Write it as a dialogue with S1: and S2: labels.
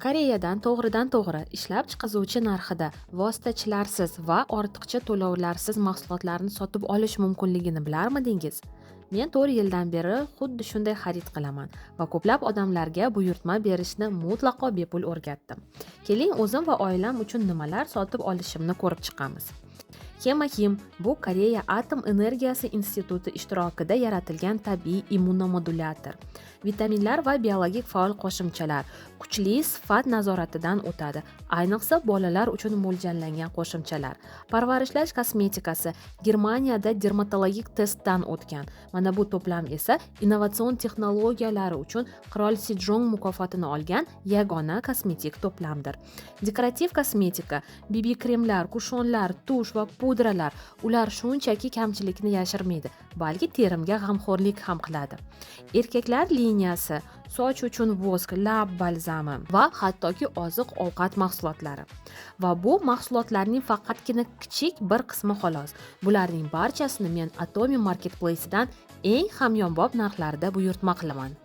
S1: Koreyadan to'g'ridan-to'g'ri ishlab chiqizuvchi narxida vositachilarsiz va ortiqcha to'lovlarsiz mahsulotlarni sotib olish mumkinligini bilarmidingiz? Men 4 yildan beri xuddi shunday xarid qilaman va ko'plab odamlarga buyurtma berishni mutlaqo bepul o'rgatdim. Keling, o'zim va oilam uchun nimalar sotib olishimni ko'rib chiqamiz. Hemohim bu Koreya atom energiyasi instituti ishtirokida yaratilgan tabiiy immunomodulyator. Vitaminlar va biologik faol qo'shimchalar kuchli sifat nazoratidan o'tadi. Ayniqsa bolalar uchun mo'ljallangan qo'shimchalar. Parvarishlash kosmetikasi Germaniyada dermatologik testdan o'tgan. Mana bu to'plam esa innovatsion texnologiyalari uchun Qirol Sejong mukofotini olgan yagona kosmetik to'plamdir. Dekorativ kosmetika, BB kremlar, kushonlar, tush va pudralar ular shunchaki kamchilikni yashirmaydi, balki terimga g'amxo'rlik ham qiladi. Erkaklar liniyasi, soch uchun воск, lab balzami va hattoki oziq-ovqat mahsulotlari. Va bu mahsulotlarning faqatgina kichik bir qismi xolos. Bularning barchasini men Atomy Marketplace'dan eng hamyonbop narxlarda buyurtma qilaman.